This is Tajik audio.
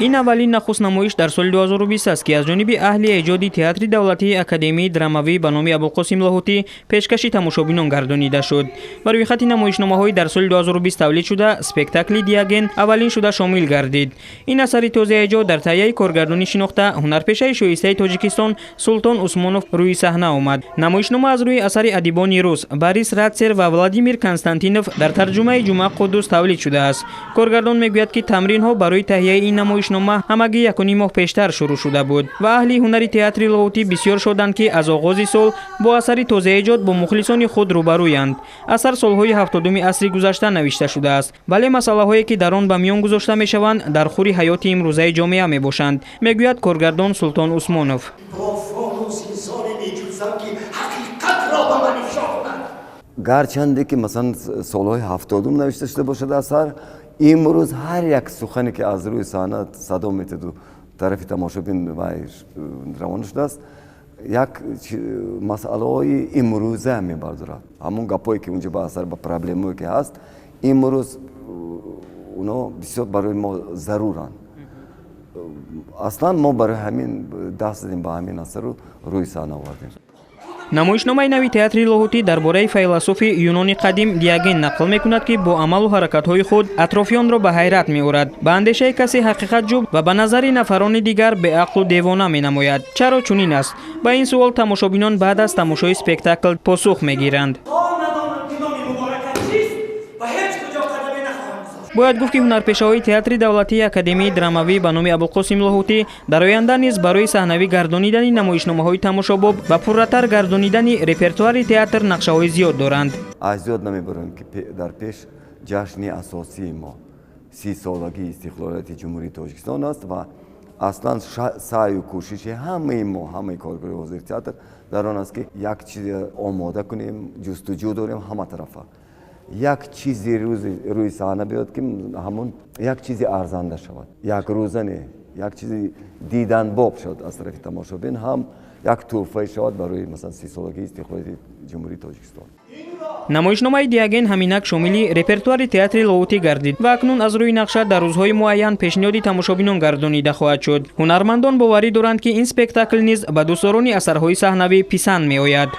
Ин аввалин нахустнамоиш дар соли 2020 аст, ки аз ҷониби аҳли эҷоди Театри давлатии академияи драмавӣ ба номи Абулқосим Лоҳутӣ пешкаши тамошобинон гардонида шуд. Ба рӯйхати намоишномаҳои дар соли 2020 тавлид шуда, спектакли «Диоген» аввалин шуда шомил гардид. Ин асари тозаэҷод дар таҳияи коргардони шинохта, ҳунарпешаи шоистаи Тоҷикистон Султон Усмонов рӯи саҳна омад. Намоишнома аз рӯи асари адибони рус Борис Ратсер ва Владимир Константинов дар тарҷумаи Ҷумъа Қуддус тавлид шудааст. Коргардон мегӯяд, ки тамринҳо барои таҳияи ин намоишнома ҳамагӣ 1,5 моҳ пештар шурӯъ шуда буд ва аҳли ҳунари театри Лоҳутӣ бисёр шоданд, ки аз оғози сол бо асари тозаэҷод бо мухлисони худ рӯбарӯянд. Асар солҳои 70-уми асри гузашта навишта шудааст, вале масъалаҳое, ки дар он ба миён гузошта мешаванд, дар хури ҳаёти имрӯзаи ҷомеа мебошанд, мегӯяд коргардон Султон Усмонов. Гарчанде ки масалан солҳои 70-ум навишта шуда бошад асар, имрӯз ҳар як сухане, ки аз рӯи саҳна садо метаду тарафи тамошобин равона шудааст, як масъалаҳои имрӯза мебардорад. Ҳамон гапҳое, ки унҷо ба асар, ба проблемое, ки ҳаст имрӯз, оно бисёр барои мо заруранд. Аслан мо барои ҳамин даст задем ба ҳамин асару рӯи саҳна овардем. Намоишномаи нави театри Лоҳутӣ дар бораи файласуфи юнони қадим Диоген нақл мекунад, ки бо амалу ҳаракатҳои худ атрофиёнро ба ҳайрат меорад, ба андешаи касе ҳақиқатҷӯ ва ба назари нафарони дигар беақлу девона менамояд. Чаро чунин аст? Ба ин суол тамошобинон баъд аз тамошои спектакл посух мегиранд. Бояд гуфт, ки ҳунарпешаҳои Театри давлатии академияи драмавӣ ба номи Абулқосим Лоҳутӣ дар оянда низ барои саҳнавӣ гардонидани намоишномаҳои тамошобоб ва пурратар гардонидани репертуари театр нақшаҳои зиёд доранд. Аз ёд намебарем, ки дар пеш ҷашни асосии мо 30-солагии истиқлолияти Ҷумҳурии Тоҷикистон аст ва аслан саъю кӯшиши ҳамаи мо, ҳамаи коргари ҳозири театр дар он аст, ки як чизе омода кунем, ҷустуҷӯ дорем ҳама тарафа, як чизи рӯи саҳна биёд, ки ҳамон як чизи арзанда шавад, як рӯза не, як чизи диданбоб шавад аз тарафи тамошобин, ҳам як тӯҳфае шавад барои масалан 30-солагии истиқлолияти Ҷумҳурии Тоҷикистон. Намоишномаи «Диоген» ҳаминак шомили репертуари театри Лоҳутӣ гардид ва акнун аз рӯи нақша дар рӯзҳои муайян пешниҳоди тамошобинон гардонида хоҳад шуд. Ҳунармандон боварӣ доранд, ки ин спектакл низ ба дӯстдорони асарҳои саҳнавӣ писанд меояд.